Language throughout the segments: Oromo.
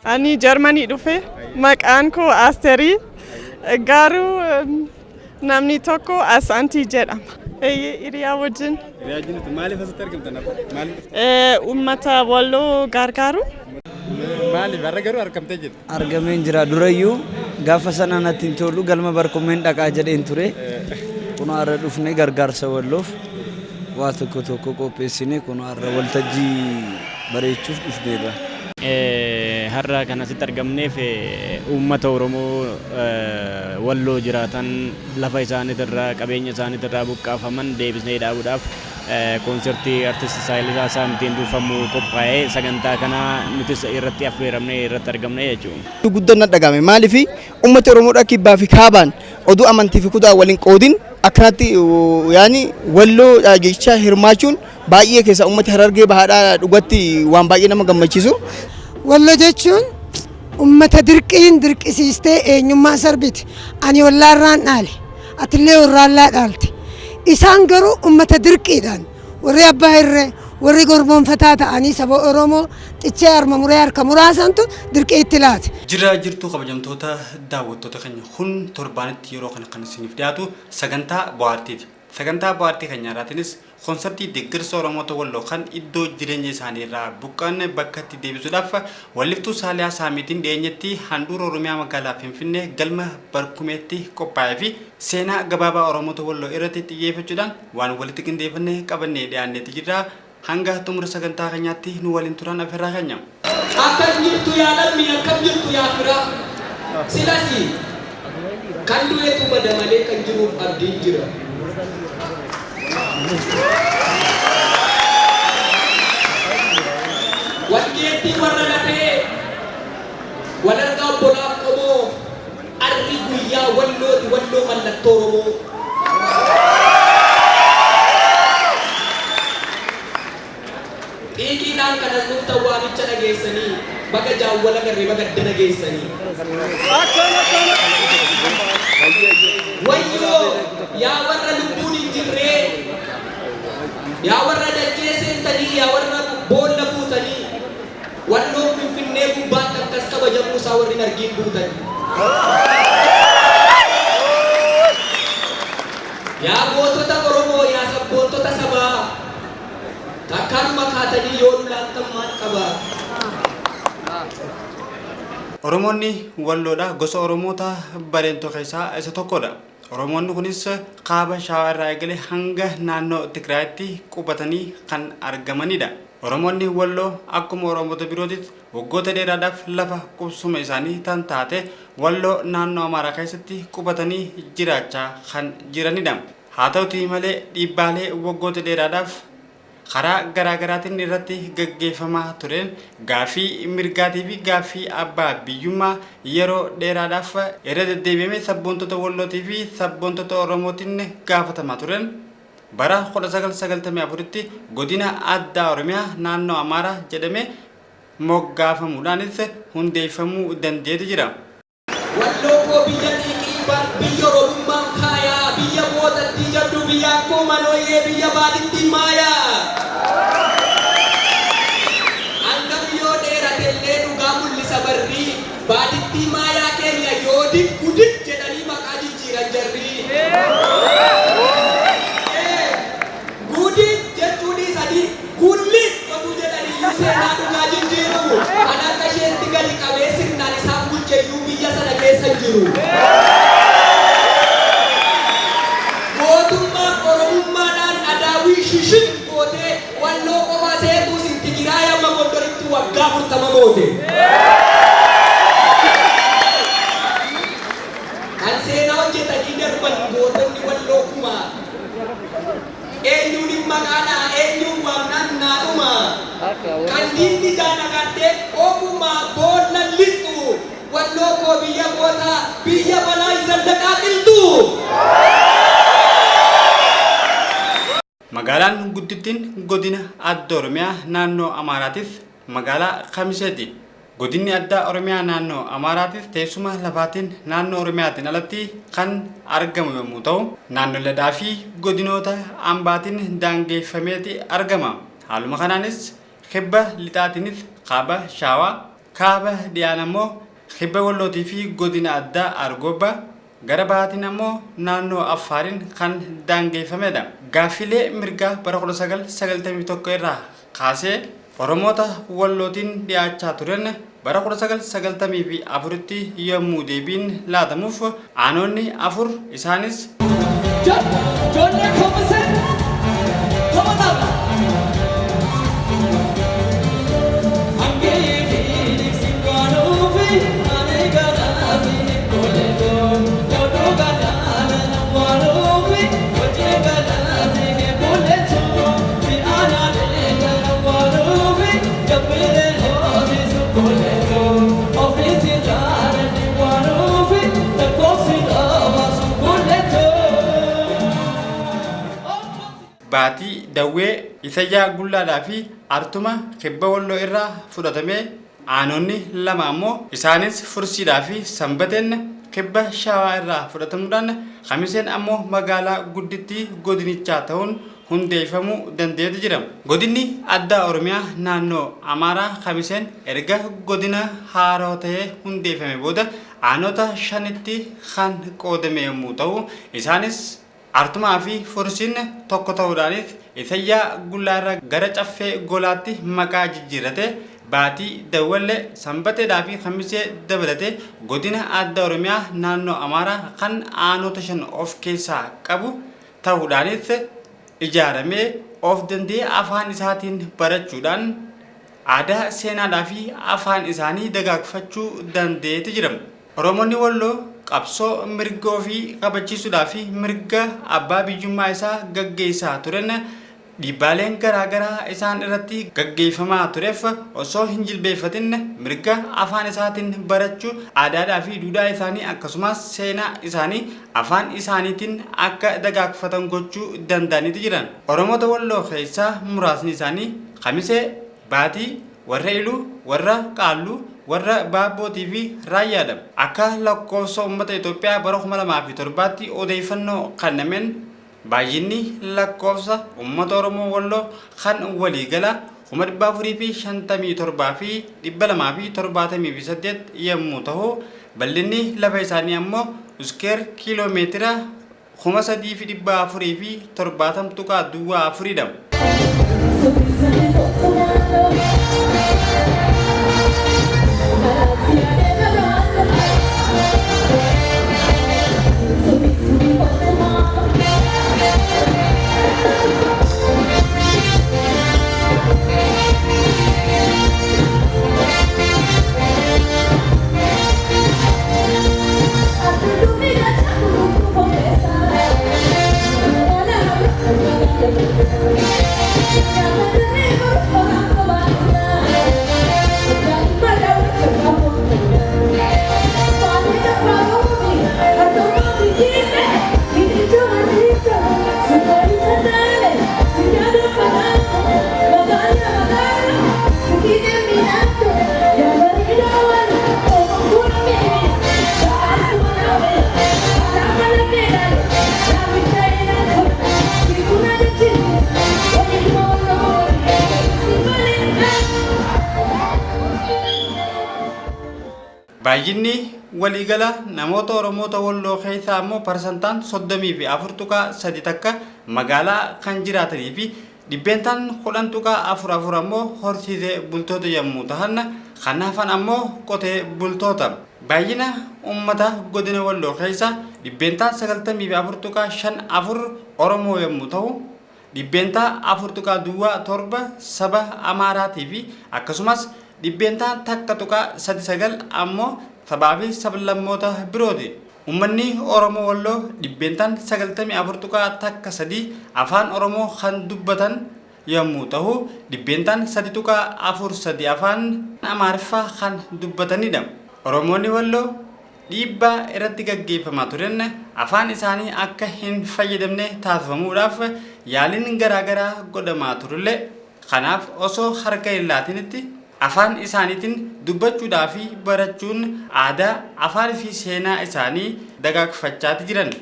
Ani Jarmanii dhufe. Maqaan koo Asterii. Garuu namni tokko Asantii jedhama. Hiriyaa wajjin. Hiriyaa wajjin maaliif asitti argamtan? Maaliif dhuftan? Uummata Walloo gargaaru. Maaliif har'a garuu argamtee jirta? Argameen jira. Durayyuu gaafa sana natti hin tolu galma barkumeen dhaqaa jedheen ture. Kunoo har'a dhufnee gargaarsa Walloof waa tokko tokko qopheessinee kunoo har'a waltajjii bareechuuf dhufneerra. Har'a kan asitti argamneef uummata Oromoo Walloo jiraatan lafa isaaniitirraa qabeenya isaaniitirraa buqqaafaman deebisnee dhaabuudhaaf koonsertii artisti Saayilisaa Saamtiin durfamu qophaa'ee sagantaa kana nutis irratti affeeramnee irratti argamne jechuudha. Guddaan na dhagahame maaliif ummati Oromoodhaa kibbaa fi kaabaan oduu amantii fi kutaa waliin qoodin akkanatti yaani Walloo jecha hirmaachuun baay'ee keessa ummati Harargee Bahaadhaa dhugatti waan baay'ee nama gammachiisu. Wallo jechuun ummata dirqiin dirqisiistee eenyummaa sarbiti. Ani wallaarraan dhaale. Atillee warraallaa dhaalte. Isaan garuu ummata dirqiidhaan warri abbaa irree warri gorboonfataa ta'anii saba Oromoo xichee harma muree harka muraasantu dirqii itti laate. Jirra jirtuu kabajamtoota daawwattoota keenya kun torbaanitti yeroo kana kan isiniif dhiyaatu sagantaa bohaartiiti. Sagantaa bohaartii keenya irraatiinis konsartii deeggarsa Oromoota Walloo kan iddoo jireenya isaanii irraa buqqa'an bakkatti deebisuudhaaf walliftuu Saaliyaa Saamiitiin dhiyeenyatti handhuura Oromiyaa magaalaa Finfinnee galma Barkumeetti qophaa'ee fi seenaa gabaabaa Oromoota Walloo irratti xiyyeeffachuudhaan waan walitti qindeeffanne qabannee dhiyaanneeti jirra. Hanga xumura sagantaa keenyaatti nu waliin turaan afeerraa keenya. Akkam jirtu yaa lammii akkam jirtu yaa firaa Silasi kan du'etu bada malee kan jiruuf abdiin jira. Walgeettii warra lafee wal argaa obbolaaf qomoo arri guyyaa Wallooti Walloo mallattoo Oromoo. Xiiqiidhaan kan as dhuftan waamicha dhageessanii baga jaawwal agarre baga addana geessanii. Wayyoo yaa warra lubbuun hin jirree yaa warra dachee seentanii yaa warra boolla buutanii Walloon Finfinnee gubbaatti akkas kabajamuu isaa warri hin argiin buutanii. Yaa gootota Oromoo yaa sabboontota sabaa Takkaanuma kaatanii yoo nu laattan maal qaba. Oromoonni Walloodha gosa Oromoota Bareentoo keessaa isa tokkodha. Oromoonni kunis kaaba Shawaa irraa eegalee hanga naannoo Tigraayitti qubatanii kan argamanidha. Oromoonni Walloo akkuma Oromoota birootitti waggoota dheeraadhaaf lafa qubsuma isaanii tan taate Walloo naannoo Amaaraa keessatti qubatanii jiraachaa kan jiranidha. Haa ta'utii malee dhiibbaalee waggoota dheeraadhaaf karaa garaa garaatiin irratti gaggeeffamaa tureen gaaffii mirgaatii fi gaaffii abbaa biyyummaa yeroo dheeraadhaaf irra deddeebi'amee sabboontota Wallootii fi sabboontota Oromootiin gaafatamaa tureen bara 1994tti godina addaa Oromiyaa naannoo Amaaraa jedhamee moggaafamuudhaanis hundeeffamuu danda'eeti jira. Walloo koo biyya xiiqii bar biyya Oromummaan faayaa biyya gootattii jabduu biyyaan koo malooyyee biyya baadittii maayaa Hangam yoo dheeratellee dhugaa mullisa barrii baadittii maayaa keenya yoodib gudib jedhanii maqaa jijjiiran jarrii Guudiin jechuu dhiisanii Gullit otuu jedhaniiyyuu seenaa dhugaa jijjiiru. Kan akka isheetti gadi qabee sirnaan isaan bulcheyyuu biyya sana keessa hin jiru. Gootummaaf Oromummaadhaan Adaawii shishin gootee Walloo qofaa seetuu isin Tigiraay amma Gondoritti waggaa 40 moote. Kan seenaa hojjetanii darban gootonni Walloo kumaa. Eenyuunin maqaa dha'a eenyuun waamnaan naa dhuma Kan diinni ijaan agartee ofumaa boolla lixxu Walloo koo biyya gootaa biyya Balaay Zallaqaa Qilxuu. Magaalaan guddittiin godina adda Oromiyaa naannoo Amaaraatis magaalaa Kamiseeti. Godinni addaa Oromiyaa naannoo Amaaraatis teessuma lafaatiin naannoo Oromiyaatiin alatti kan argamu yommuu ta'u, naannoleedhaa fi godinoota ambaatiin daangeffameeti argama. Haaluma kanaanis kibba lixaatiinis kaaba Shawaa, kaaba dhiyaan ammoo kibba Wallootii fi godina addaa Argobbaa, gara bahaatiin ammoo naannoo Affaariin kan daangeffamedha. Gaaffilee mirgaa bara 1991 irraa kaasee Oromoota Wallootiin dhiyaachaa turan bara 1994tti yommuu deebiin laatamuuf aanonni afur isaanis Ijoollee Kamisee taphataa. Baatii Dawwee, Isayyaa Gullaadhaa fi Artuma kibba Walloo irraa fudhatamee aanonni lama ammoo isaanis Fursiidhaa fi Sanbateen kibba Shawaa irraa fudhatamuudhaan Kamiseen ammoo magaalaa guddittii godinichaa ta'uun hundeeffamuu danda'eetu jira. Godinni addaa Oromiyaa naannoo Amaaraa Kamiseen erga godina haaraa ta'ee hundeeffame booda aanota shanitti kan qoodame yommuu ta'u, isaanis Artumaa fi Fursiin tokko ta'uudhaanis Isayyaa Gullaa irraa gara Caffee Golaatti maqaa jijjiirrate Baatii Dawwallee Sanbateedhaa fi Kamisee dabalatee godina adda Oromiyaa naannoo Amaaraa kan aanota shan of keessaa qabu ta'uudhaanis ijaaramee of danda'ee afaan isaatiin barachuudhaan aadaa, seenaadhaa fi afaan isaanii dagaagfachuu danda'eetu jira. Oromoonni Walloo qabsoo mirga ofii kabachiisuudhaa fi mirga abbaa biyyummaa isaa gaggeessaa turan dhiibbaaleen garaagaraa isaan irratti gaggeeffamaa tureef osoo hin jilbeeffatin mirga afaan isaatiin barachuu, aadaadhaa fi duudhaa isaanii akkasumas seenaa isaanii afaan isaaniitiin akka dagaagfatan gochuu danda'aniitu jiran. Oromoota Walloo keessaa muraasni isaanii Kamisee, Baatii, warra Iluu, warra Qaalluu, warra Baabbootii fi Raayyaadha. Akka lakkoofsa uummata Itoophiyaa bara 2007tti odeeffannoo kennameen baay'inni lakkoofsa uummata Oromoo Walloo kan waliigala 457,278 yommuu ta'u, bal'inni lafa isaanii ammoo iskeer kiiloomeetira 3,470.04 dha. Baay'inni waliigala namoota Oromoota Walloo keessaa ammoo parsantaan 34.3 takka magaalaa kan jiraatanii fi dhibbeentaan 10.44 ammoo horsiisee bultoota yommuu ta'an, kan hafan ammoo qotee bultoota. Baay'ina uummata godina Walloo keessaa dhibbeentaan 94.54 Oromoo yommuu ta'u, dhibbeentaa 4.07 saba Amaaraatii fi akkasumas dhibbeentaa 1.39 ammoo sabaa fi sablammoota birooti. Uummanni Oromoo Walloo dhibbeentaan 94.13 afaan Oromoo kan dubbatan yommuu ta'u, dhibbeentaan 3.43 afaan Amaariffaa kan dubbatanidha. Oromoonni Walloo dhiibbaa irratti gaggeeffamaa turan afaan isaanii akka hin fayyadamne taasifamuudhaaf yaaliin garaagaraa godhamaa turullee, kanaaf osoo harka hin laatinitti Afaan isaaniitiin dubbachuudhaa fi barachuun aadaa, afaan fi seenaa isaanii dagaagfachaati jiran.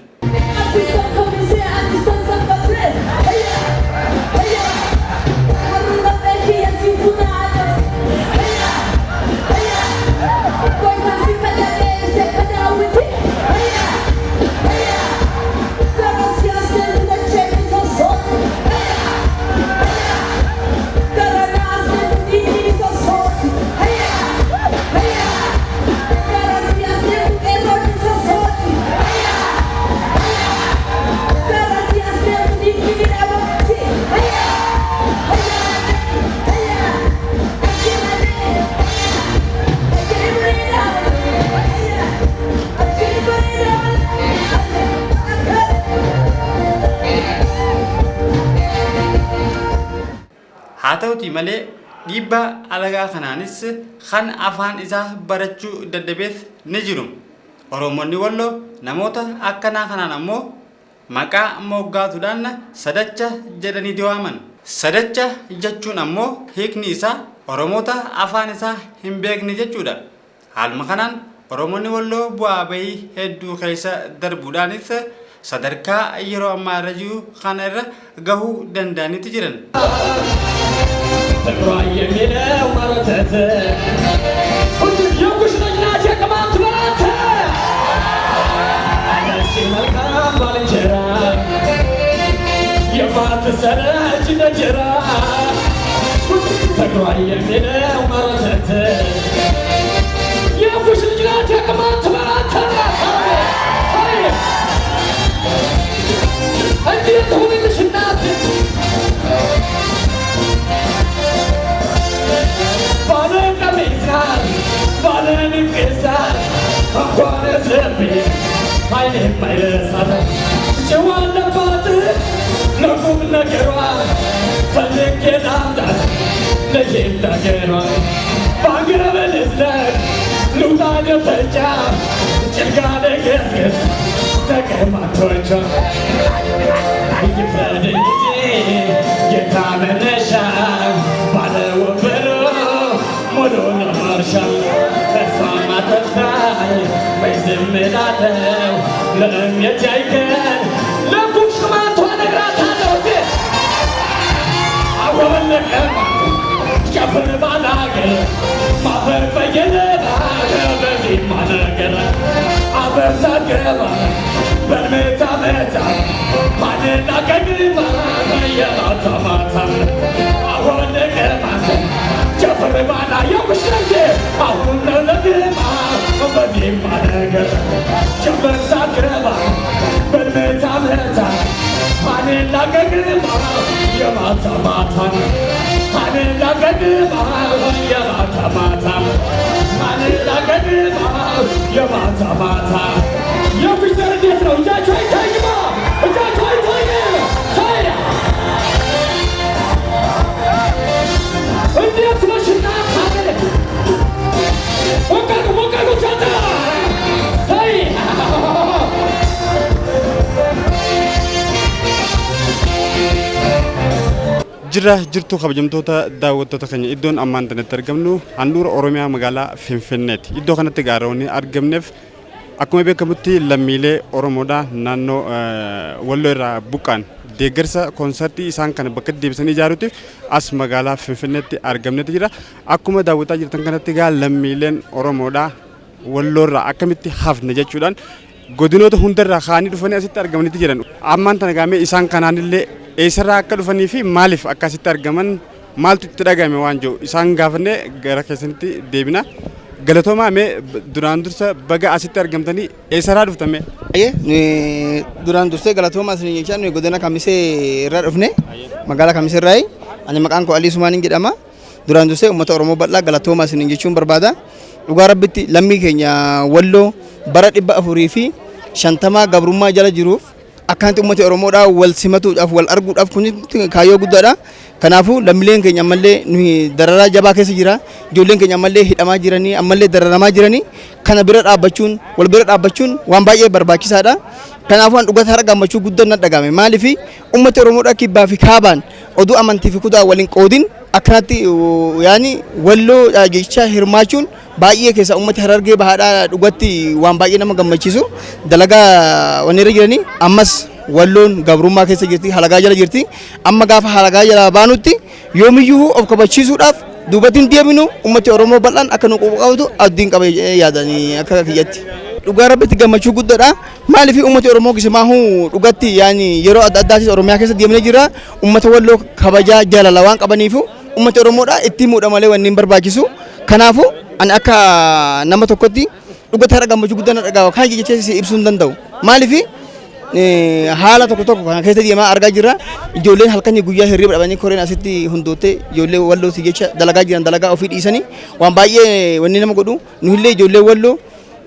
Haa ta'utii malee dhiibbaa alagaa kanaanis kan afaan isaa barachuu dadhabees ni jiru. Oromoonni Walloo namoota akkanaa kanaan ammoo maqaa moggaasuudhaan Sadacha jedhaniiti waaman. Sadacha jechuun ammoo hiikni isaa Oromoota afaan isaa hin beekne jechuudha. Haaluma kanaan Oromoonni Walloo bu'aa bahii hedduu keessa darbuudhaanis sadarkaa yeroo ammaa irra jiru kana irra gahuu danda'aniiti jiran. Jirra jirtuu kabajamtoota daawwattoota keenya, iddoon ammaan tanatti argamnu handhuura Oromiyaa magaalaa Finfinneeti. Iddoo kanatti gaarroonni argamneef akkuma beekamutti lammiilee Oromoodhaa naannoo Walloo irraa buqqaan deeggarsa koonsartii isaan kana bakka deebisanii ijaaruutiif as magaalaa Finfinneetti argamneeti jira. Akkuma daawwataa jirtan kanatti egaa lammiileen Oromoodhaa Walloo irraa akkamitti hafne jechuudhaan godinoota hundarraa ka'anii dhufanii asitti argamaniiti jiran. Ammaan tana gaamee isaan kanaanillee eessarraa akka dhufanii fi maaliif akka asitti argaman, maaltu itti dhagahame waan jiru isaan gaafannee gara keessanitti deebina. Galatoomaa, mee duraan dursa baga asitti argamtanii, eessarraa dhuftan mee? Nuyi duraan dursee galatoomaa isin jechaa, nuyi godina Kamisee irraa dhufne, magaalaa Kamisee irraa. Ani maqaan koo Alii Sumaaniin jedhama. Duraan dursee uummata Oromoo bal'aa galatoomaa isin jechuun barbaada. Dhugaa Rabbitti lammii keenya Walloo bara 450 gabrummaa jala jiruuf akkanatti uummati Oromoodhaa wal simatuudhaaf, wal arguudhaaf kun kaayyoo guddaadha. Kanaafuu lammiileen keenya ammallee nuyi dararaa jabaa keessa jira. Ijoolleen keenya ammallee hidhamaa jiranii, ammallee dararamaa jiranii, kana bira dhaabbachuun, wal bira dhaabbachuun waan baay'ee barbaachisaadha. Kanaafuu an dhugata har'a gammachuu guddaan na dhagahame. Maaliif uummati Oromoodhaa kibbaa fi kaabaan oduu amantii fi kutaa waliin qoodin akkanatti yaani walloo jecha hirmaachuun baay'ee keessa uummati Harargee bahaadhaa dhugatti waan baay'ee nama gammachiisu dalagaa wanni irra jiranii. Ammas Walloon gabrummaa keessa jirti, halagaa jala jirti. Amma gaafa halagaa jalaa baanutti yoomiyyuu of kabachiisuudhaaf duubatti hin deebinu. Uummati Oromoo bal'aan akka nu qabatu abdiin qaba yaadanii akka kiyyatti. Dhugaa Rabbitti gammachuu guddaadha. Maaliif uummati Oromoo gisimaahuu dhugatti yaani yeroo adda addaatis Oromiyaa keessa deemnee jira. Uummata Walloo kabajaa jaalala waan qabaniifu uummati Oromoodha itti himuudha malee wanni hin barbaachisu. Kanaafuu ani akka nama tokkotti dhugatti har'a gammachuu guddaa na dhaga'ama. Kana jechee si ibsuu hin danda'u. Maaliif haala tokko tokko kana keessa deemaa argaa jirra. Ijoolleen halkanii guyyaa hirriba dhabanii koreen asitti hundoottee ijoollee Wallooti jecha dalagaa jiran dalagaa ofii dhiisanii waan baay'ee wanni nama godhu. Nuhillee ijoollee Walloo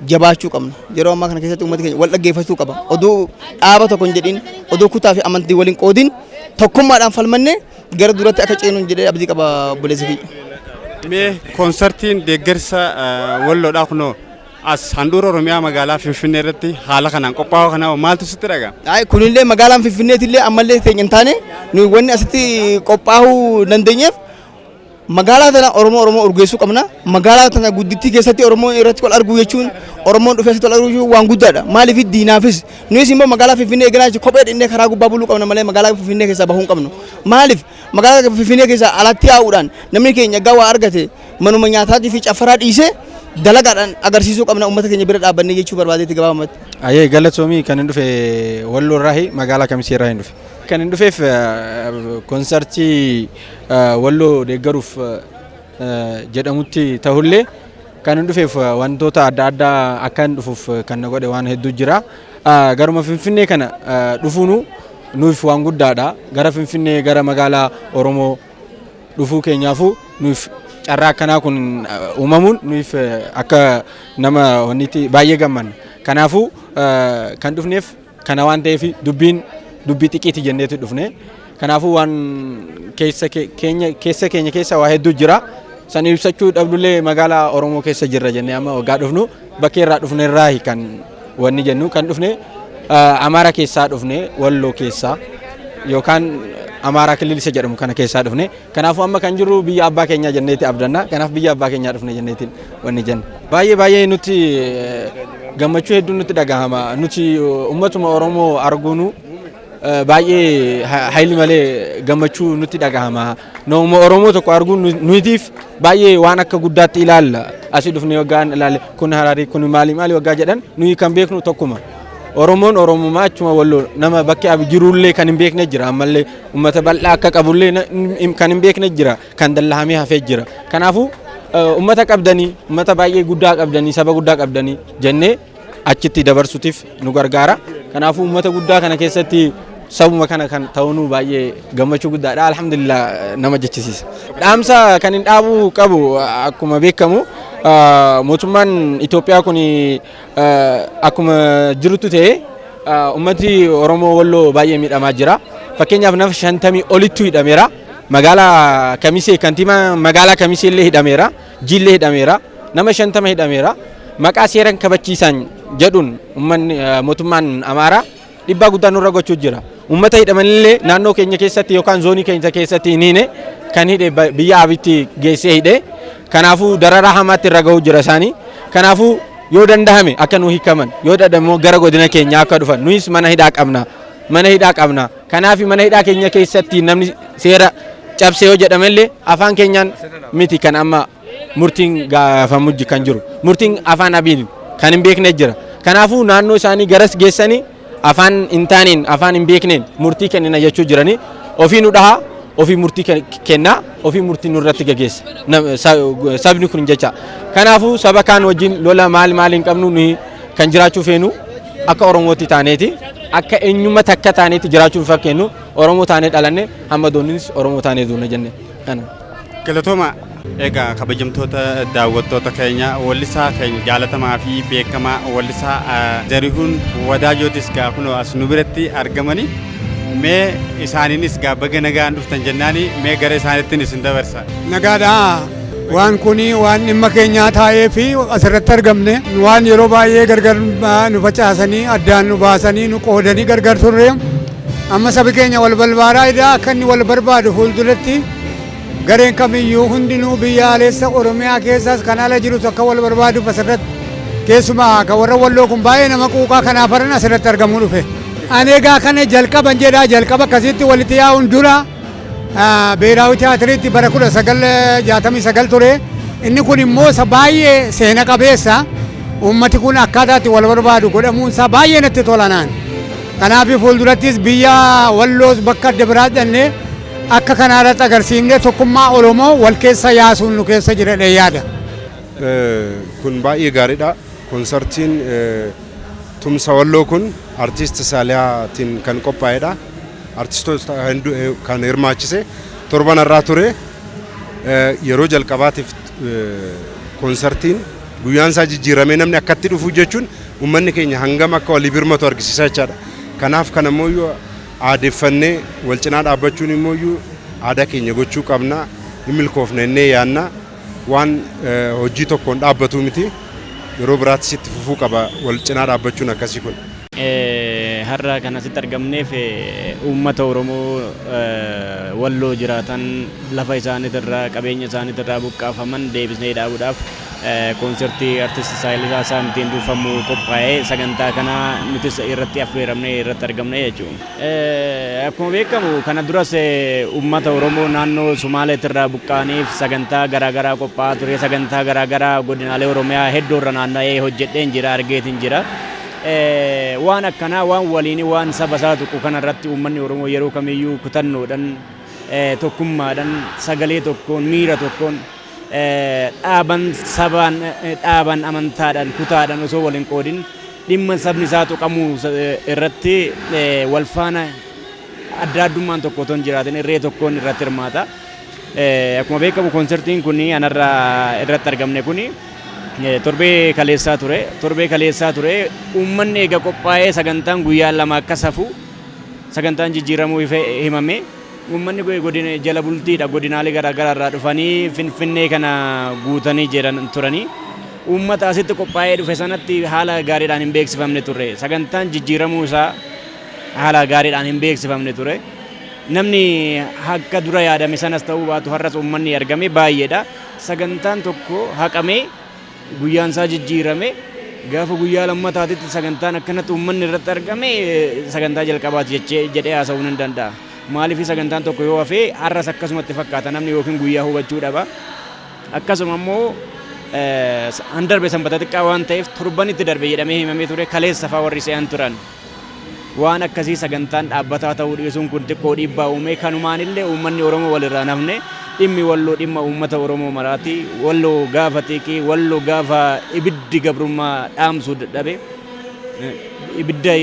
jabaachuu qabna. Yeroo ammaa kana keessatti uummati keenya wal dhaggeeffachuu qaba. Oduu dhaaba tokko hin jedhin, oduu kutaa fi amantii waliin qoodin tokkummaadhaan falmannee gara duratti akka ceenu jedhee abdii qaba, obboleessa kiyya. Mee koonsartiin deeggarsa Walloodhaa kunoo as handhuura Oromiyaa magaalaa Finfinnee irratti haala kanaan qophaa'uu kanaa maaltu sitti dhaga'ama? Ay, kunillee magaalaan Finfinneetillee ammallee teenya hin taane nuyi wanni asitti qophaa'uu dandeenyeef magaalaa tana Oromoo urgeessuu qabna. Magaalaa tana guddittii keessatti Oromoo irratti wal arguu jechuun, Oromoon dhufee asitti wal arguu jechuun waan guddaadha. Maaliif diinaafis nuyis immoo magaalaa Finfinnee eeganaa jechuun kophee dhinnee karaa gubbaa buluu qabna malee magaalaa Finfinnee keessaa bahuu hin qabnu. Maaliif magaalaa Finfinnee keessaa alatti yaa'uudhaan namni keenya gawaa argate manuma nyaataatii fi caffaraa dhiisee dalagaadhaan agarsiisuu qabna, uummata keenya bira dhaabbannee jechuu barbaadeetti gabaabumatti. Ayyee, galatoomii. Kan hin dhufe Walloo irraahi, magaalaa Kamisee irraa hin dhufe. Kan hin dhufeef konsartii Walloo deeggaruuf jedhamutti ta'ullee kan hin dhufeef wantoota adda addaa akka hin dhufuuf kan na godhe waan hedduu jira. Garuma Finfinnee kana dhufuunu nuuf waan guddaadha. Gara Finfinnee, gara magaalaa Oromoo dhufuu keenyaafuu nuuf carraa akkanaa kun uumamuun nuuf akka nama wanniitti baay'ee gammanna. Kanaafuu kan dhufneef kana waan ta'eef dubbiin dubbii xiqiiti jenneetu dhufne. Kanaafuu waan keessa keenya keessa keenya keessa waa hedduu jira. San ibsachuu dhabdullee magaalaa Oromoo keessa jirra jennee amma waggaa dhufnu bakkee irraa dhufne irraa kan wanni jennu kan dhufne Amaara keessaa dhufne, Walloo keessaa yookaan Amaaraa kilil isa jedhamu kana keessaa dhufne. Kanaafuu amma kan jirru biyya abbaa keenyaa jenneeti abdanna. Kanaaf biyya abbaa keenyaa dhufne jenneetiin wanni jenna. Baay'ee baay'ee nutti gammachuu hedduun nutti dhagahama. Nuti uummatuma Oromoo arguunu baay'ee hayli malee gammachuu nutti dhagahama. Nama Oromoo tokko arguun nutiif baay'ee waan akka guddaatti ilaalla. Asii dhufnee waggaan ilaalle kun Hararii, kun maali maali waggaa jedhan, nuyi kan beeknu tokkuma. Oromoon Oromummaa achuma Walloo nama bakkee jirullee kan hin beekne jira, ammallee uummata bal'aa akka qabullee kan hin beekne jira, kan dallahamee hafee jira. Kanaafuu uummata qabdanii, uummata baay'ee guddaa qabdanii, saba guddaa qabdanii jennee achitti dabarsuutiif nu gargaara. Kanaafuu uummata guddaa kana keessatti sabuma kana kan ta'uun baay'ee gammachuu guddaadha. Alhamdulillah nama jechisiisa. Dhaamsa kan hin dhaabuu qabu, akkuma beekamu mootummaan Itoophiyaa kun akkuma jirutti ta'e uummati Oromoo Walloo baay'ee miidhamaa jira. Fakkeenyaaf nama 50 olittu hidhameera. Magaalaa Kamisee kantiibaa magaalaa Kamisee illee hidhameera. Jiillee hidhameera. Nama 50 hidhameera. Maqaa seeran kabachiisan jedhuun uummanni mootummaan Amaaraa dhiibbaa guddaa nurra gochuu jira. Uummata hidhamanillee naannoo keenya keessatti yookaan zoonii keenya keessatti hin hiine, kan hidhe biyya abitti geessee hidhe. Kanaafuu dararaa hamaatti irra gahuu jira isaanii. Kanaafuu yoo dandahame akka nu hiikaman, yoo dadhame gara godina keenyaa akka dhufan. Nuyis mana hidhaa qabna. Mana hidhaa qabna. Kanaaf mana hidhaa keenya keessatti namni seera cabse yoo jedhamellee afaan keenyaan miti kan amma murtiin gaafamu kan jiru. Murtiin afaan abiin kan hin beekne jira. Kanaafuu naannoo isaanii garas geessanii afaan hin taaneen, afaan hin beekneen murtii kennina jechuu jiranii. Ofii nu dhahaa, ofii murtii kennaa, ofii murtii nurratti gageessa sabni kun jecha. Kanaafuu saba kaan wajjin lola maal maal hin qabnu. Nuyi kan jiraachuu feenu akka Oromootti taaneeti, akka eenyummaa takka taaneeti jiraachuu fakkeenyu. Oromoo taanee dhalanne, hamma doonnis Oromoo taanee duuna jenne kana. Galatooma. Egaa kabajamtoota daawwattoota keenya, wallisaa keenya jaalatamaa fi beekamaa wallisaa Zarihuun Wadaajootis gaa kunoo as nu biratti argamani. Mee isaaniinis gaa baga nagaan dhuftan jennaani, mee gara isaanittiin isin dabarsa. Nagaadhaa. Waan kun waan dhimma keenyaa taa'ee fi asirratti argamne waan yeroo baay'ee gargar nu facaasanii addaan nu baasanii nu qoodanii gargar turre amma sabi keenya wal barbaadaa jira. Akka inni wal barbaadu fuulduratti gareen kamiyyuu hundinuu biyyaalessa Oromiyaa keessas kan ala jirus akka wal barbaaduuf asirratti keessumaa kan warra Walloo kun baay'ee nama quuqaa, kanaaf haran asirratti argamuu dhufe. Ani egaa kana jalqaban jedhaa, jalqaba akkasitti walitti yaa'uun dura Beeraawi Tiyaatiriitti bara 1969 ture. Inni kun immoo isa baay'ee seena qabeessa. Uummati kun akkaataa itti wal barbaadu godhamuun isaa baay'ee natti tola naan. Kanaaf fuuldurattis biyya Walloos bakka adda biraa dhannee akka kanaa irratti agarsiifnee tokkummaa Oromoo wal keessa yaasuun nu keessa jira yaada. Kun baay'ee gaariidha. Konsartiin Tumsa Walloo kun artiist Saalihaatiin kan qophaa'edha. Artistoota hedduu kan hirmaachise torban har'aa ture. Yeroo jalqabaatiif konsartiin guyyaan isaa jijjiiramee namni akkatti dhufu jechuun uummanni keenya hangam akka walii birmatu argisiisa jechaadha. Kanaaf kan ammoo aadeffannee wal cinaa dhaabbachuun immoo aadaa keenya gochuu qabna. Hin milkoofne innee yaanna. Waan hojii tokkoon dhaabbatu miti. Yeroo biraattis itti fufuu qaba wal cinaa dhaabbachuun akkasii kun. Har'a kan asitti argamneef uummata Oromoo Walloo jiraatan lafa isaaniitirraa qabeenya isaaniitirraa buqqaafaman deebisnee dhaabuudhaaf koonsertii artist Saayilisaa Saamtiin durfamu qophaa'ee sagantaa kana nutis irratti affeeramnee irratti argamne jechuudha. Akkuma beekamu kana duras uummata Oromoo naannoo Sumaaleetirraa buqqa'aniif sagantaa garaagaraa qophaa'aa ture. Sagantaa garaagaraa godinaalee Oromiyaa hedduu irra naanna'ee hojjedheen jira, argeetiin jira. Waan akkanaa, waan waliin, waan saba isaa tuqu kanarratti uummanni Oromoo yeroo kamiyyuu kutannoodhaan, tokkummaadhaan, sagalee tokkoon, miira tokkoon, dhaaban, sabaan, dhaaban, amantaadhaan, kutaadhaan osoo waliin qoodin dhimma sabni isaa tuqamuu irratti wal faana adda addummaan tokko otoo hin jiraatin irree tokkoon irratti hirmaata. Akkuma beekamu koonsertiin kun anarra irratti argamne kun torbee kaleessaa ture. Torbee kaleessaa ture, uummanni eega qophaa'ee sagantaan guyyaa 2 akka safu sagantaan jijjiiramuu himame. Uummanni godina jala bultiidha, godinaalee garaagaraa irraa dhufanii Finfinnee kana guutanii jiran turanii. Uummata asitti qophaa'ee dhufe sanatti haala gaariidhaan hin beeksifamne turre. Sagantaan jijjiiramuu isaa haala gaariidhaan hin beeksifamne ture. Namni akka dura yaadame sanas ta'uu baatu har'as uummanni argame baay'eedha. Sagantaan tokko haqamee guyyaan isaa jijjiirame gaafa guyyaa lammataatitti sagantaan akkanatti uummanni irratti argame sagantaa jalqabaati jechee jedhee haasa'uun hin danda'a. Maaliif sagantaan tokko yoo hafe har'as akkasumatti fakkaata, namni yookiin guyyaa hubachuu dhaba. Akkasuma immoo han darbe Sanbata xiqqaa waan ta'eef torbanitti darbe jedhamee himamee ture, kaleessa fa'aa warri se'an turan. Waan akkasii sagantaan dhaabbataa ta'uu dhiisuun kun xiqqoo dhiibbaa uume. Kanumaan illee uummanni Oromoo walirraa nafne, dhimmi Walloo dhimma uummata Oromoo maraati. Walloo gaafa xiiqii, Walloo gaafa ibiddi gabrummaa dhaamsuu dadhabe, ibidda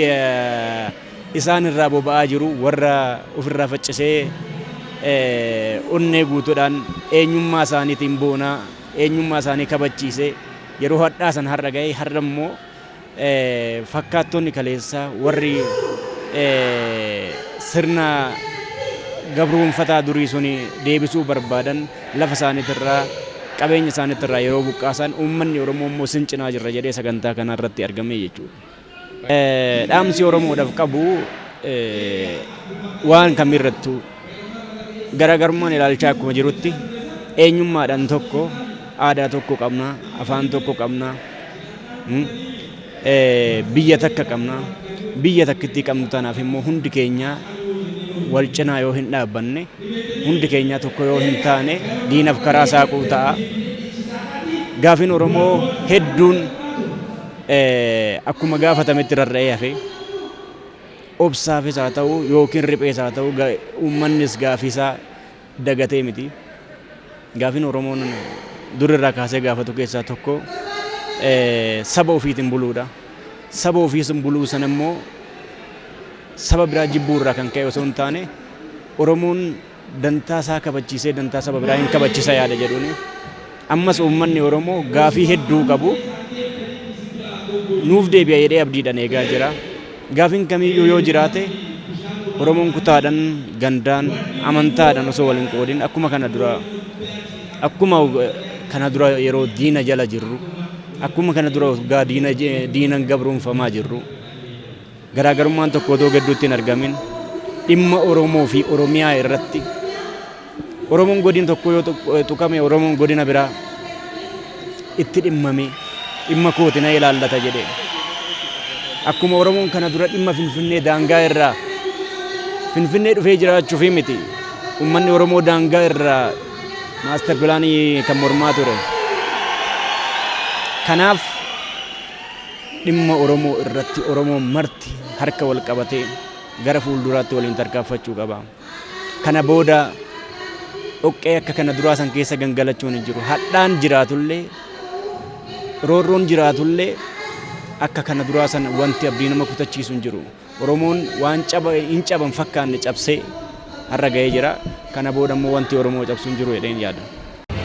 isaan irraa boba'aa jiru warra ofirraa faccisee onnee guutuudhaan eenyummaa isaaniitiin boonaa eenyummaa isaanii kabachiisee yeroo hadhaa san har'a ga'e. Har'a immoo fakkaattonni kaleessaa warri sirna gabroonfataa durii suni deebisuu barbaadan lafa isaaniitirraa qabeenya isaaniitirraa yeroo buqqaasan uummanni Oromoo immoo sin cinaa jirra jedhee sagantaa kana irratti argame jechuudha. Dhaamsi Oromoodhaaf qabu, waan kamirrattuu garaagarummaan ilaalchaa akkuma jirutti eenyummaadhaan tokko, aadaa tokko qabna, afaan tokko qabna, biyya takka qabna. Biyya takkittii qabnu tanaaf immoo hundi keenya wal cinaa yoo hin dhaabbanne, hundi keenya tokko yoo hin taane, diinaaf karaa saaquu ta'a. Gaafiin Oromoo hedduun akkuma gaafatametti rarra'ee hafe. Obsaafis haa ta'u yookiin riphees haa ta'u, uummannis gaafiisaa dagatee miti. Gaafiin Oromoon durirraa kaasee gaafatu keessaa tokko saba ofiitiin buluudha. Saba ofiitiin buluu sana immoo saba biraa jibbuu irraa kan ka'e osoo hin taane, Oromoon dantaa isaa kabachiisee dantaa saba biraa hin kabachiisa yaada jedhuuni. Ammas uummanni Oromoo gaafii hedduu qabu nuuf deebi'a jedhee abdiidhaan eegaa jira. Gaafiin kamiyyuu yoo jiraate Oromoon kutaadhaan, gandaan, amantaadhaan osoo wal hin qoodin akkuma kana dura akkuma Kana dura yeroo diina jala jirru, akkuma kana dura waggaa diina diinan gabroomfamaa jirru, garaagarummaan tokko otoo gidduutti hin argamin dhimma Oromoo fi Oromiyaa irratti Oromoon godin tokko yoo tuqame, Oromoon godina biraa itti dhimmame, dhimma kooti, na ilaallata jedhe. Akkuma Oromoon kana dura dhimma Finfinnee daangaa irraa Finfinnee dhufee jiraachuufi miti. Uummanni Oromoo daangaa irraa master planii kan mormaa ture. Kanaaf dhimma Oromoo irratti Oromoon marti harka wal qabatee gara fuulduraatti waliin tarkaanfachuu qaba. Kana booda dhoqqee akka kana duraa san keessa gangalachuun hin jiru. Hadhaan jiraatullee, roorroon jiraatullee, akka kana duraa san wanti abdii nama kutachiisu hin jiru. Oromoon waan caba hin caban fakkaanne cabsee har'a ga'ee jira. Kana booda immoo wanti Oromoo cabsu hin jiru jedheen yaada.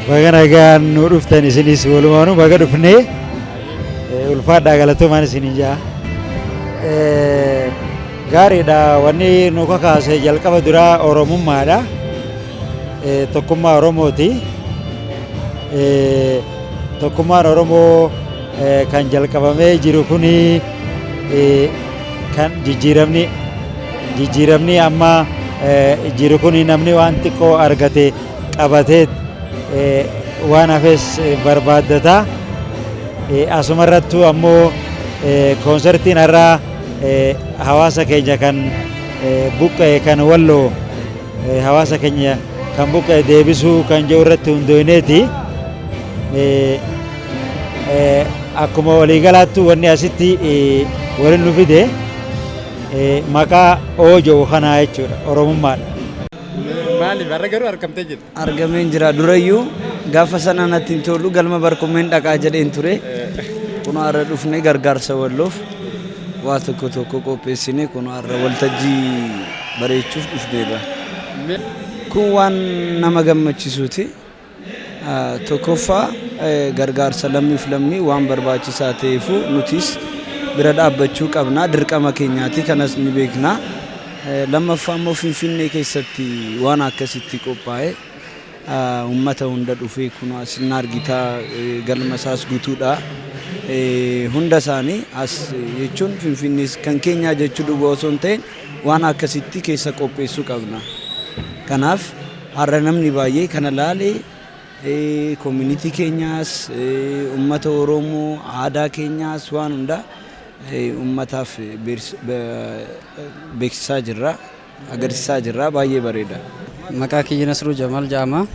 Baga nagaan nu dhuftan. Isinis walumaanuu baga dhufnee, ulfaadhaa, galatoomaan isiniin jaa. Gaariidha, wanni nu kakaase jalqaba duraa Oromummaadha. Tokkummaa Oromooti. Tokkummaan Oromoo kan jalqabamee jiru kuni kan jijjiiramni amma jiru kuni namni waan xiqqoo argate qabatee waan hafes barbaaddata. Asumarrattuu ammoo koonsertiin har'aa hawaasa keenya kan buqqa'e, kan Walloo, hawaasa keenya kan buqqa'e deebisuu kan jiru irratti hundoofneeti. Akkuma waliigalaattu wanni asitti waliin nu fide maqaa oo jedhu kanaa jechuudha, Oromummaadha. Maaliif har'a garuu argamtee jirta? Argameen jira. Durayyuu gaafa sana natti hin tolu, galma barkumeen dhaqaa jedheen ture. Kun har'a dhufnee gargaarsa Walloof waa tokko tokko qopheessine, kun har'a waltajjii bareechuuf dhufneerra. Kun waan nama gammachiisuuti. Tokkoffaa, gargaarsa lammiif lammii waan barbaachisaa ta'eefu nutis bira dhaabbachuu qabna, dirqama keenyaati, kanas ni beekna. Lammaffaa immoo Finfinnee keessatti waan akkasitti qophaa'e uummata hunda dhufee, kun as hin argitaa, galma isaas guutuudha. Hunda isaanii as jechuun Finfinnees kan keenyaa jechuu duwwaa osoo hin ta'in waan akkasitti keessa qopheessuu qabna. Kanaaf har'a namni baay'ee kana laalee community keenyaas, uummata Oromoo, aadaa keenyaas, waan hundaa uummataaf beeksisaa jirra, agarsiisaa jirra, baay'ee bareeda. Maqaa kiyya Nasruu Jamal jedhama.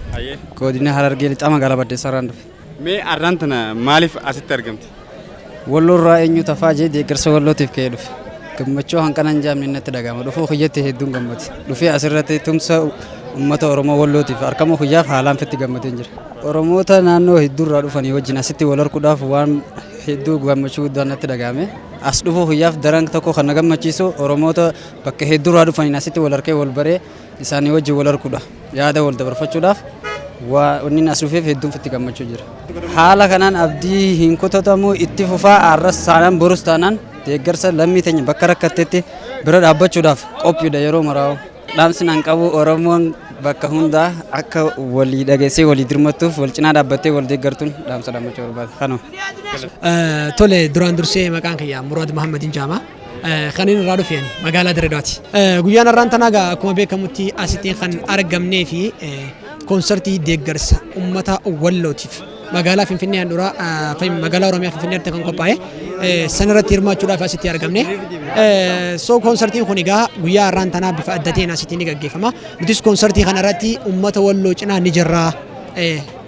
Godina Harargee Lixaa, magaalaa Baddeessaarraan dhufe. Mee har'aan tana maaliif asitti argamte? Walloo irraa eenyu tafaa jee deeggarsa Wallootiif ka'ee dhufe. Gammachuu hanqana hin jaamne natti dhaga'ama. Dhufuu kiyyatti hedduun gammade. Dhufee asirratti tumsa uummata Oromoo Wallootiif argamuu kiyyaaf haalaan fitti gammadeen jira. Oromoota naannoo hedduurraa dhufanii wajjin asitti wal arguudhaaf waan hedduu gammachuu guddaan natti dhaga'ame. As dhufuu kiyyaaf daran tokko kan na gammachiisu Oromoota bakka hedduurraa dhufaniin asitti wal arkee, wal baree, isaanii wajjin wal arguudha. Yaada wal dabarfachuudhaaf waa inni as dhufeef hedduun fitti gammachuu jira. Haala kanaan abdii hin kutatamu, itti fufaa. Arras taanaan borus taanaan deeggarsa lammii teenya bakka rakkattetti bira dhaabbachuudhaaf qophiidha yeroo maraa'u. Dhaamsi nan qabu, Oromoon bakka hundaa akka walii dhageessee walii dirmattuuf, wal cinaa dhaabbattee wal deeggartuun dhaamsa dhaammachuu barbaada. Kanuma. Tole, duraan dursee maqaan kiyya Muraad Mahammadin Jaama. Kan inni irraa dhufe magaalaa Dirreedaati. Guyyaan har'aan tanaa egaa akkuma beekamutti asitti kan argamnee fi koonsartii deeggarsa uummata Wallootiif magaalaa Finfinnee handhuura magaalaa Oromiyaa Finfinneetti kan qophaa'e sanarratti hirmaachuudhaaf asitti argamne. So koonsartiin kun egaa guyyaa har'aan tanaa bifa adda ta'een asitti ni gaggeeffama. Nutis koonsartii kanarratti uummata Walloo cinaa ni jirra.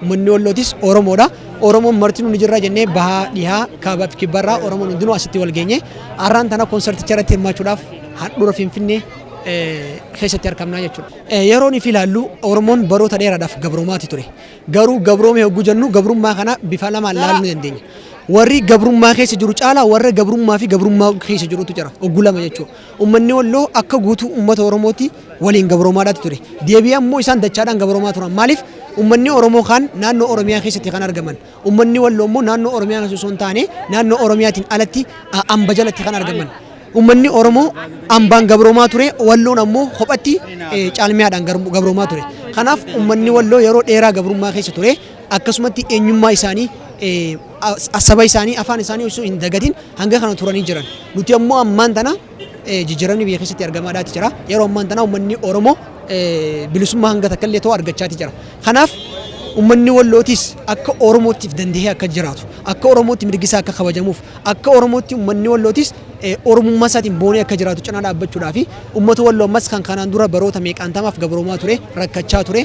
Uummanni Wallootis Oromoodha. Oromoon martinuu ni jirra jennee bahaa, dhihaa, kaabaa fi kibbarraa Oromoon hundinuu asitti wal geenye. Har'aan tana koonsarticha irratti hirmaachuudhaaf handhuura Finfinnee keessatti argamnaa jechuudha. Yeroo nuti ilaallu Oromoon baroota dheeraadhaaf gabroomaati ture. Garuu gabroome hogguu jennu gabrummaa kana bifa lamaan ilaaluu ni dandeenya. Warri gabrummaa keessa jiru caalaa warra gabrummaa fi gabrummaa keessa jirutu jira. Hogguu lama jechuudha. Uummanni Walloo akka guutuu uummata Oromooti waliin gabroomaadhaati ture. Deebi'ee ammoo isaan dachaadhaan gabroomaa turan. Maaliif? Uummanni Oromoo kaan naannoo Oromiyaa keessatti kan argaman. Uummanni Walloo immoo naannoo Oromiyaa keessa osoo hin taane naannoo Oromiyaatiin alatti amba jalatti kan argaman. Uummanni Oromoo ambaan gabroomaa ture, Walloon ammoo kophatti caalmiyaadhaan gabroomaa ture. Kanaaf uummanni Walloo yeroo dheeraa gabrummaa keessa ture. Akkasumatti eenyummaa isaanii, saba isaanii, afaan isaanii osoo hin dagatin hanga kana turanii jiran. Nuti ammoo ammaan tana jijjiiramni biyya keessatti argamaadhaati jira. Yeroo ammaan tana uummanni Oromoo bilisummaa hanga takka illee ta'u argachaati jira. Kanaaf uummanni Wallootis akka Oromootti of dandahee akka jiraatu, akka Oromootti mirgi isaa akka kabajamuuf, akka Oromootti uummanni Wallootis Oromummaa isaatiin boonee akka jiraatu cinaa dhaabbachuudhaa fi uummata Walloo ammas kan kanaan dura baroota meeqaantamaaf gabroomaa ture, rakkachaa ture,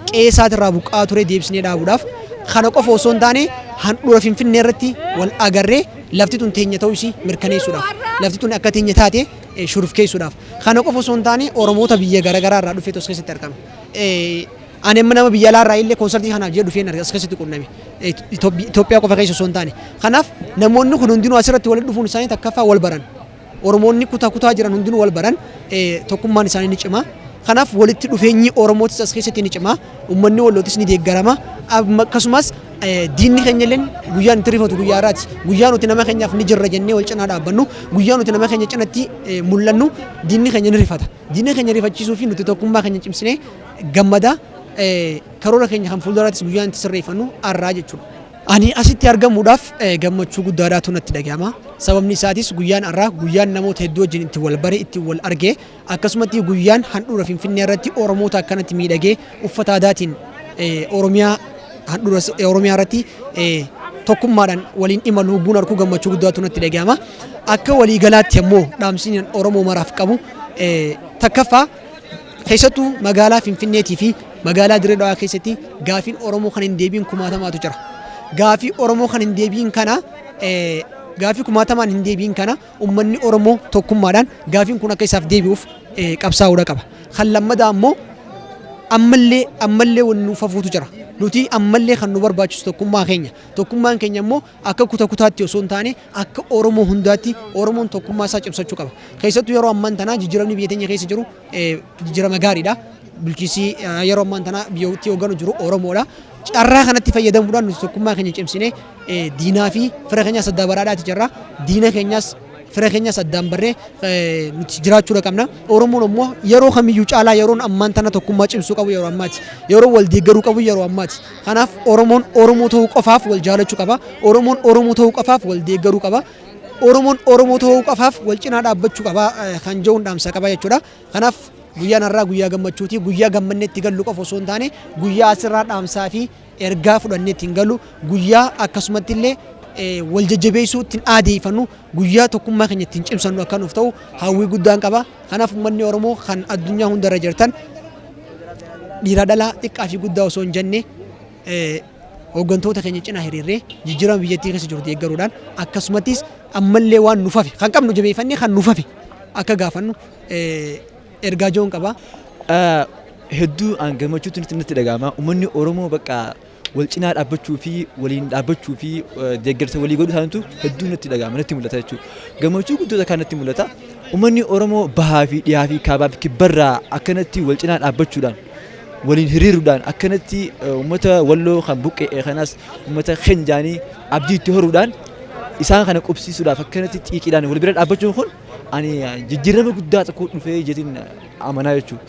qe'ee isaatirraa buqqa'aa ture deebisnee dhaabuudhaaf, kana qofa osoo hin taane handhuura Finfinnee irratti wal agarree lafti tun teenya ta'uu isii mirkaneessuudhaaf, lafti tun akka teenya taate shurufkeessuudhaaf, kana qofa osoo hin taane Oromoota biyya garaagaraa irraa dhufeetu as keessatti argama. Ani amma nama biyya alaa irraa illee koonsartii kanaaf jedhee dhufeen as keessatti qunname. Itoophiyaa qofa keessa osoo hin taane. Kanaaf namoonni kun hundinuu asirratti walitti dhufuun isaanii takkaffaa wal baran. Oromoonni kutaa kutaa jiran hundinuu wal baran, tokkummaan isaanii ni cima. Kanaaf walitti dhufeenyi Oromootis as keessatti ni cima. Uummanni Wallootis ni deeggarama. Akkasumas diinni keenya illee guyyaan itti rifatu guyyaa irraati. Guyyaa nuti nama keenyaaf ni jirra jennee wal cinaa dhaabbannu, guyyaa nuti nama keenya cinatti mul'annu diinni keenya ni rifata. Diina keenya rifachiisuu fi nuti tokkummaa keenya cimsinee gammada karoora keenya kan fuulduraattis guyyaan itti sirreeffannu har'aa jechuudha. Ani asitti argamuudhaaf gammachuu guddaadhaatu natti dhagahama. Sababni isaatis guyyaan har'aa guyyaan namoota hedduu wajjin itti wal bare, itti wal arge, akkasumatti guyyaan handhuura Finfinnee irratti Oromoota akkanatti miidhagee uffata aadaatiin Oromiyaa handhuura Oromiyaa irratti tokkummaadhaan waliin imalu hubbuun arkuu gammachuu guddaatu natti dhagahama. Akka waliigalaatti ammoo dhaamsiin Oromoo maraaf qabu takkaffaa, keessattuu magaalaa Finfinneetii fi magaalaa Dirree Dhawaa keessatti gaafiin Oromoo kan hin deebiin kumaatamaatu jira. Gaafii Oromoo kan hin deebiin kana, gaafii kumaatamaan hin deebiin kana, uummanni Oromoo tokkummaadhaan gaafiin kun akka isaaf deebi'uuf qabsaa'uudha qaba. Kan lammadaa ammoo ammallee wanni nuuf hafuutu jira. Nuti ammallee kan nu barbaachisu tokkummaa keenya. Tokkummaan keenya immoo akka kuta kutaatti osoo hin taane akka Oromoo hundaatti Oromoon tokkummaa isaa cimsachuu qaba. Keessattuu yeroo ammaan tanaa jijjiiramni biyya teenya keessa jiru jijjiirama gaariidha. Bulchiinsi yeroo ammaan tanaa biyyattii hoogganu jiru Oromoodha. Carraa kanatti fayyadamuudhaan nuti tokkummaa keenya cimsinee diinaa fi fira keenyas adda baraadhaati jirra. Diina keenyas fira keenyas addaan barree nuti jiraachuudha qabna. Oromoon ammoo yeroo kamiyyuu caalaa yeroon ammaan tana tokkummaa cimsuu qabu yeroo ammaati. Yeroo wal deeggaruu qabu yeroo ammaati. Kanaaf Oromoon Oromoo ta'uu qofaaf wal jaalachuu qaba. Oromoon Oromoo ta'uu qofaaf wal deeggaruu qaba. Oromoon Oromoo ta'uu qofaaf wal cinaa dhaabbachuu qaba kan jedhuun dhaamsa qaba jechuudha. Kanaaf guyyaan har'aa guyyaa gammachuuti. Guyyaa gammannee itti gallu qofa osoo hin taane guyyaa asirraa dhaamsaa fi ergaa fudhannee ittiin gallu, guyyaa akkasumatti illee wal jajjabeessuu ittiin aadeeffannu, guyyaa tokkummaa keenya ittiin cimsannu akka nuuf ta'u hawwii guddaan qaba. Kanaaf uummanni Oromoo kan addunyaa hundarra jirtan dhiiraa dhalaa, xiqqaa fi guddaa osoo hin jenne, hooggantoota keenya cinaa hiriirree jijjiirama biyyattii keessa jiru deeggaruudhaan, akkasumattis ammallee waan nuuf hafe kan qabnu jabeeffannee kan nuuf hafe akka gaafannu ergaa joon qaba. Hedduu an gammachuutu natti dhaga'ama. Uummanni Oromoo bakka wal cinaa dhaabbachuu fi waliin dhaabbachuu fi deeggarsa walii godhuu isaaniitu hedduu natti dhaga'ama, natti mul'ata jechuudha. Gammachuu guddoota kan natti mul'ata. Uummanni Oromoo bahaa fi dhiyaa fi kaabaa fi kibbarraa akkanatti wal cinaa dhaabbachuudhaan, waliin hiriiruudhaan, akkanatti uummata Walloo kan buqqe'e kanas uummata keenya jaanii abdii itti horuudhaan isaan kana qubsiisuudhaaf akkanatti xiiqiidhaan wal bira dhaabbachuun kun ani jijjiirama guddaa tokko dhufee jetiin amanaa jechuudha.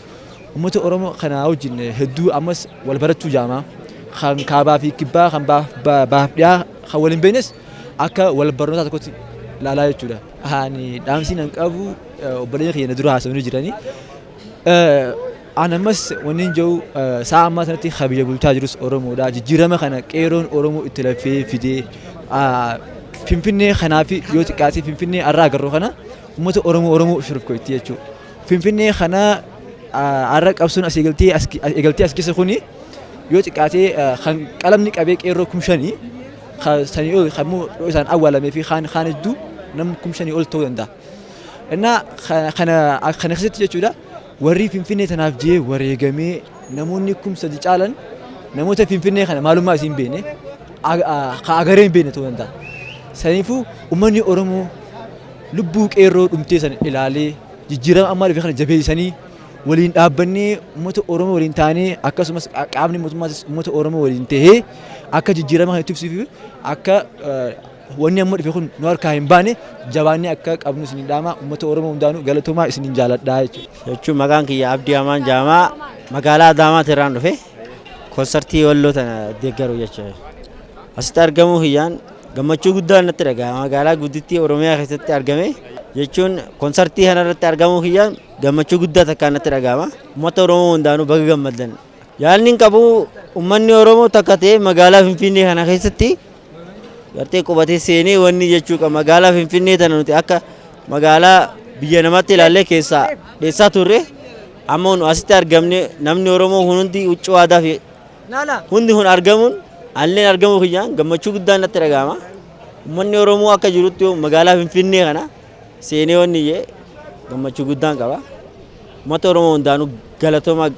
Uummata Oromoo kana wajjin hedduu ammas wal barachuu jaama. Kan kaabaa fi kibbaa, kan bahaaf dhiyaa kan wal hin beeknes akka wal barnootaa tokkotti ilaalaa jechuudha. Ani dhaamsi nan qabu obboleeyyan kiyya na dura haasawanii jiranii. An ammas wanni hin jiru, sa'a ammaa sanatti kan biyya bulchaa jirus Oromoodha. Jijjiirama kana qeeroon Oromoo itti lafee fidee Finfinnee kanaaf, yoo xiqqaate Finfinnee har'a agarru kana uummata Oromoo shurufkoitti jechuudha. Finfinnee kana har'a qabsoon as eegaltee as keessa kuni yoo xiqqaate kan qalamni qabee qeerroo 5,000 sanii ol kan immoo isaan awwaalamee fi kaan kaan hedduu namni 5,000 ol ta'uu danda'a. Innaa kana kana keessatti jechuudha, warri Finfinnee tanaaf jee wareegamee namoonni 3,000 caalan namoota Finfinnee kana maalummaa isiin beekne, ka agaree hin beekne ta'uu danda'a. Saniifuu uummanni Oromoo lubbuu qeerroo dhumtee sana ilaalee jijjiirama ammaa dhufe kana jabeessanii waliin dhaabbannee uummata Oromoo waliin taanee, akkasumas qaamni mootummaatis uummata Oromoo waliin tahee akka jijjiirama kana itti fufsiisuuf, akka wanni amma dhufe kun nu harkaa hin baane jabaannee akka qabnu isiniin dhaama. Uummata Oromoo hundaanuu galatoomaa, isiniin jaaladhaa jechuudha. Jechuun maqaan kiyya Abdii Amaan Jaamaa, magaalaa Adaamaati irraan dhufe. Konsartii Walloo tana deeggaru jecha. Asitti argamuu kiyyaan gammachuu guddaan natti dhagahama. Magaalaa guddittii Oromiyaa keessatti argame jechuun konsartii kanarratti argamuu kiyyaan gammachuu guddaa takkaan natti dhagahama. Uummata Oromoo hundaanuu baga gammaddan. Yaadni hin qabu, uummanni Oromoo takka ta'ee magaalaa Finfinnee kana keessatti gartee qubatee seenee wanni jechuu qaba. Magaalaa Finfinnee tana nuti akka magaalaa biyya namaatti ilaallee keessaa dheessaa turre, amma nu asitti argamne, namni Oromoo hundi huccuu aadaa fi hundi kun argamuun, alleen argamuu kiyyaan gammachuu guddaan natti dhagahama. Uummanni Oromoo akka jirutti magaalaa Finfinnee kana seenee wanni jee gammachuu guddaan qaba. Uummata Oromoo hundaanuu galatooma,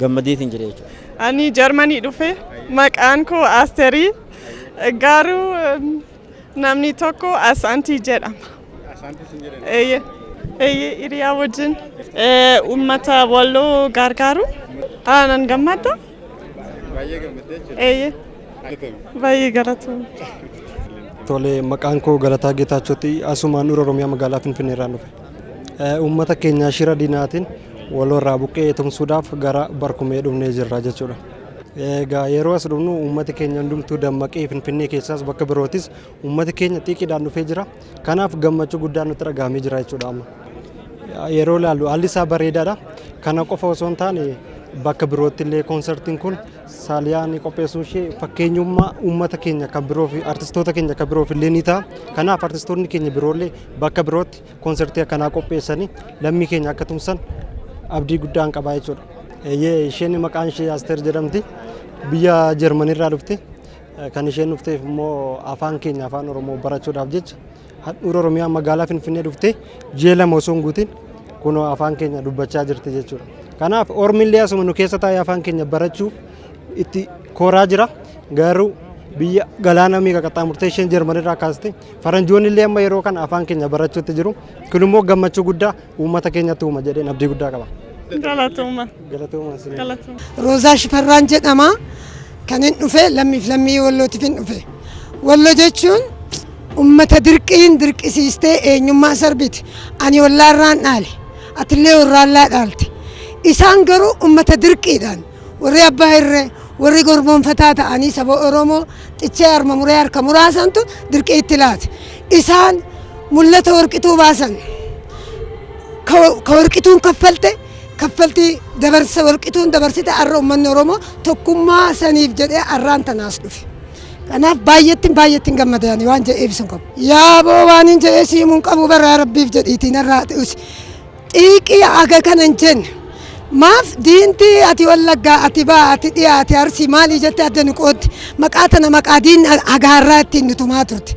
gammadiitiin jira jechuudha. Ani Jarmanii dhufe. Maqaan koo Asterii. Garuu namni tokko Asantii jedhama. Eeyyee. Eeyyee, hiriyaa wajjin. Uummata Walloo gargaaru. Nan gammada. Baay'ee gammaddee jechuudha. Eeyyee. Baay'ee galatooma. Tole, maqaan koo Galataa Geetaachooti, asumaan Handhuura Oromiyaa magaalaa Finfinnee irraan dhufe. Uummata keenya shira diinaatiin walirraa buqqee tumsuudhaaf gara Barkumee dhufnee jirra jechuudha. Egaa yeroo as dhufnu uummati keenya hundumtuu dammaqee, Finfinnee keessaas bakka birootis uummati keenya xiiqiidhaan dhufee jira. Kanaaf gammachuu guddaan nutti dhaga'amee jira jechuudha amma. Yeroo ilaallu haalli isaa bareedaadha. Kana qofa osoo hin taane bakka birootti illee koonsertiin kun Saaliyaan qopheessuun ishee fakkeenyummaa uummata keenya kan biroo fi artistoota keenya kan biroof illee ni ta'a. Kanaaf artistoonni keenya biroollee bakka birootti koonsertii akkanaa qopheessanii lammii keenya akka tumsan abdii guddaan qabaa jechuudha. Eeyyee, isheen maqaan ishee Asteer jedhamti. Biyya Jarmanirraa dhufte. Kan isheen dhufteef immoo afaan keenya, afaan Oromoo barachuudhaaf jecha handhuura Oromiyaa magaalaa Finfinnee dhuftee ji'a 2 osoo hin guutin kunoo afaan keenya dubbachaa jirti jechuudha. Kanaaf ormi illee asuma nu keessa taa'ee afaan keenya barachuuf itti kooraa jira. Garuu biyya galaana meeqa qaxxaamurtee isheen Jarmanirraa kaaste, faranjoonni illee amma yeroo kana afaan keenya barachuutti jiru. Kun immoo gammachuu guddaa uummata keenyatti uuma jedheen abdii guddaa qaba. Galatooma. Galatooma isin. Galatooma. Roozaa Shifarraan jedhama. Kan hin dhufe lammiif lammii Wallootiif hin dhufe. Wallo jechuun ummata dirqiin dirqisiistee eenyummaa sarbiti. Ani wallaarraan dhaale. Atillee warraallaa dhaalte. Isaan garuu ummata dirqiidhaan, warri abbaa irree, warri gorboonfataa ta'anii saba Oromoo xichee harma muree harka muraasantu dirqii itti laate. Isaan mul'ata warqituu baasan. Ka warqituun kaffalte, kaffaltii dabarsa warqituun dabarsite, har'a uummanni Oromoo tokkummaa saniif jedhee har'aan tanaas dhufe. Kanaaf baay'eettiin baay'eettiin gammadanii waan jedhee ibsu hin qabu. Yaaboo, waan hin jedhee siimuu hin qabu, barraa rabbiif jedhiitiin irraa ta'us. Xiiqii aga kana hin jenne. Maaf diintii ati Wallaggaa, ati baa, ati dhiyaa, ati Arsii maalii jettee adda nu qooddi? Maqaa tana maqaa diinni agaarraa ittiin nu tumaa turte.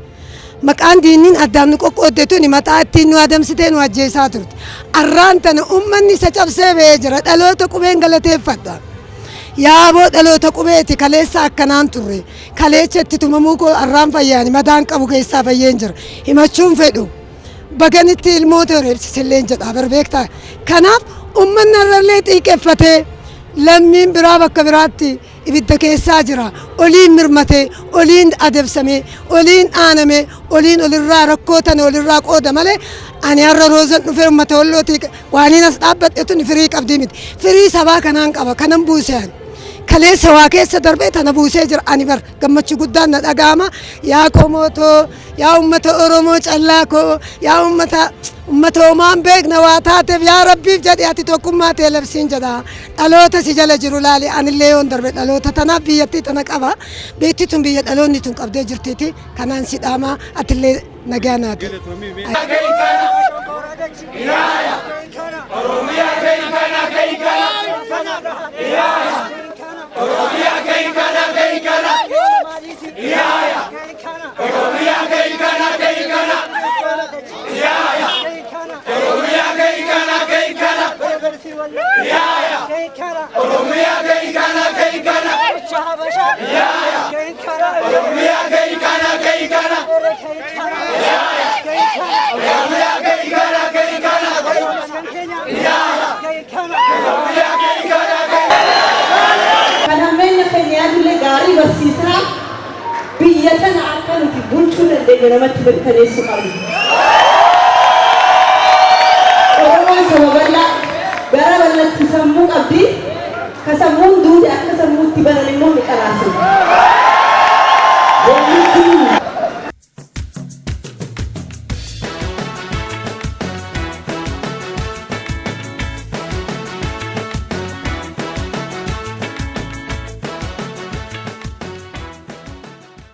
Maqaan diinniin addaan nu qoqqoodde tuni mataa ittiin nu adamsitee nu ajjeesaa turte. Arraan tana uummanni isa cabsee ba'ee jira. Dhaloota qubeen galateeffadha. Yaaboo, dhaloota qubeeti, kaleessa akkanaan turre. Kaleecha itti tumamuu koo arraan fayyaani madaan qabu keessaa fayyeen jira. Himachuun fedhu. Baganitti ilmoota horeebsisilleen jedha bar, beektaa. Kanaaf uummanni har'allee xiiqeffatee, lammiin biraa bakka biraatti ibidda keessaa jira. Oliin mirmatee, oliin adabsamee, oliin dhaanamee, oliin olirraa rakkoo tana olirraa qooda malee, ani har'a Roozan dhufee uummata Wallootii waaniin as dhaabbadhe tuni firii qabdii miti. Firii sabaa kanaan qaba, kanan buuse ani. Kaleessa waa keessa darbee tana buusee jira ani bar, gammachuu guddaan na dhaga'ama. Yaa qomootoo, yaa uummata Oromoo callaa koo, yaa uummata homaan beekna waa taateef, yaa rabbiif jedhi ati tokkummaa tee labsiin jedha. Dhaloota si jala jiru laali, anillee yoon darbe dhaloota tanaaf biyyattii tana qaba. Biitti tun biyya dhaloonni tun qabdee jirtiiti. Kanaan si dhaama, atillee nagaa naati. Kan hammeenya keenya yaadullee gaarii barsiisaa biyya tana akka nuti bulchuu dandeenyu namatti mirkaneessuu qabna. Oromoon saba bal'aa, gara bal'atti sammuu qabdi. Ka sammuun duute akka sammuutti banan immoo ni qaraasina.